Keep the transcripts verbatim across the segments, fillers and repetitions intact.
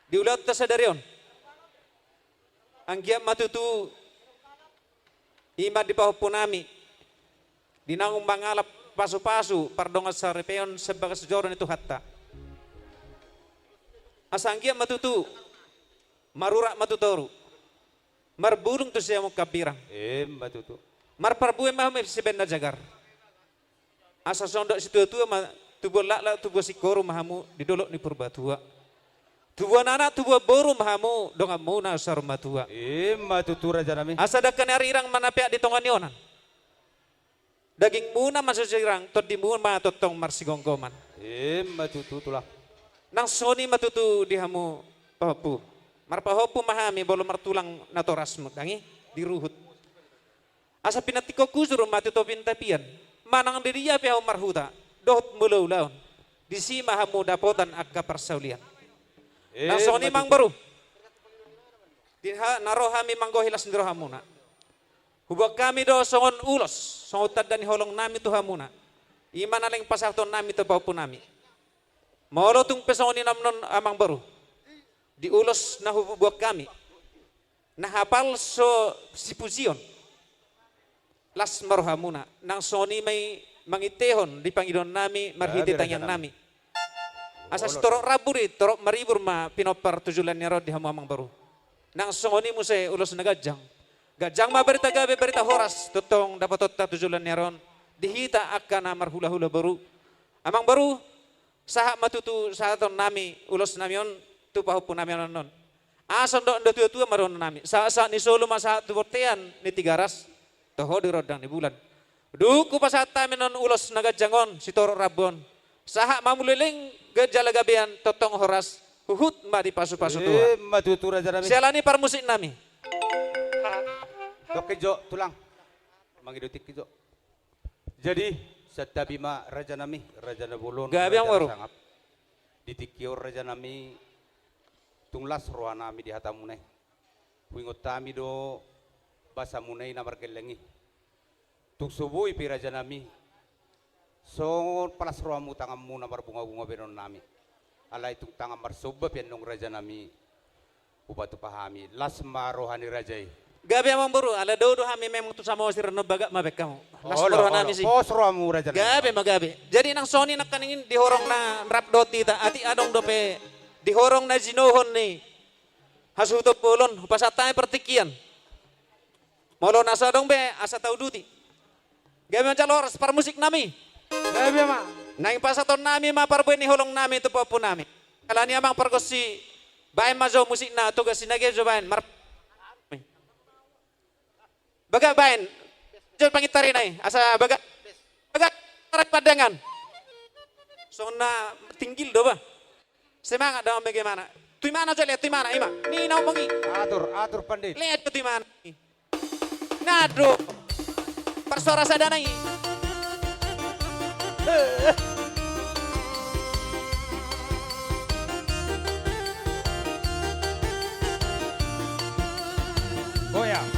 di ulaonta sadari on. Anggiat ma tutu i ma di pahompunami, di naung mangalap pasupasu pardongansaripeon sian bagas joro ni Tuhanta. Asa anggiat ma tutu marurat ma tu toru, marbulung tu siamun hambirang. Emma tutu. Marparbue ma hamu sibaen na jagar. Asa songon dok situatua ma, tubuan laklak tubuan singkoru ma hamu di dolok ni Purbatua. Tubuan anak tubuan boru ma hamu donganmuna saur matua. Emma tutu rajanami. Asa dangka ni arirang ma na peak di tonga ni onan. Dagingmuna ma so sirang, tondimuna ma tongtong marsigomgoman. Emma tutu tulang. Nang songon i ma tutu di hamu pahompu. Marpahompu ma hami molo martulang natorasmu, dang i, di ruhut. Asa pinantikhon hujur ma tu topi ni tapian, manang di dia pe hamu marhuta dohot mangula ulaon, disi ma hamu dapotan angka parsaulian. Nang songon i, emma tutu, amangboru. Di ha-, na ro hami manggohi las ni rohamuna. Huboan hami do songon ulos, songon tanda ni holongnami tu hamuna. I ma na naeng pasahatonnami tu pahompunami. Molo tung pe songon i annon, amangboru, di ulos na huboan hami, na hapal so sipujion, las ma rohamuna. Nang songon i ma i mangintehon di pangidoannami marhite tangiangnami. Asa sitorop rambu di torop maribur ma pinompar tu joloan ni ari on di hamu, amangboru. Nang songon i muse ulos na ganjang. Ganjang ma barita gabe, barita horas, tongtong dapotonta tu joloan ni ari on di hita angka na marhulahula boru. Amangboru, sahat ma tutu sahatonnami ulosnami on tu pahompunami annon. Asa ndok natuatua ma dohononnami. Sahat, sahat ni solu ma sahat tu bontean ni Tigaras, toho di rondang ni bulan. Dung hupasahat hami annon ulos na ganjang on, sitorop rambu on, sahat ma hamu leleng jala gabean, tongtong horas, huhut ma dipasupasu Tuhan. Emma tutu rajanami. Siala ni parmusiknami. Tingki jo tulang. Mangido tingki jo. Jadi, santabi ma rajanami, raja na bolon, gabe, raja na sangap. Di tingki on rajanami, tung las rohanami di hatamuna i. Huingot hami do basamuna i na margelleng i. Tung so boi pe rajanami, songon palas rohamu tanganmu na marbungabunga baenonnami. Alai tung tangan marsomba pe annon rajanami, hupatupa hami, las ma roha ni raja i. Gabe amangboru, ala dao do hami memang tu Samosir annon, bagak ma baen hamu. Las ma rohanami, olo, olo, si pos rohamu rajanami. Gabe ma gabe. Jadi nang songon i nangkaning di horong na rap dohot hita, atik adong dope di horong na jinohon ni hasuhuton bolon, hupasahat hami partingkian. Molo na so adong be, asa tauduti. Gabe ma jala horas parmusiknami. Gabe ma. Naeng pasahatonnami ma parbue ni holongnami tu pahompunami. Alani amang pargonsi, baen ma jo musikna, tugas i na ge jo baen. Mar-, bagak baen. Jo pangitarina i, asa bagak. Bagak, tarai pandangan. Songon na tinggil do ba. Semangat damang, bagaimana? Tu imana jo, lean tu imana, ima. Ni na omong i. Atur, atur pandit. Lean jo tu imana. Nado. Parsora sadana i. Goyang.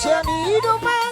Sian i do ma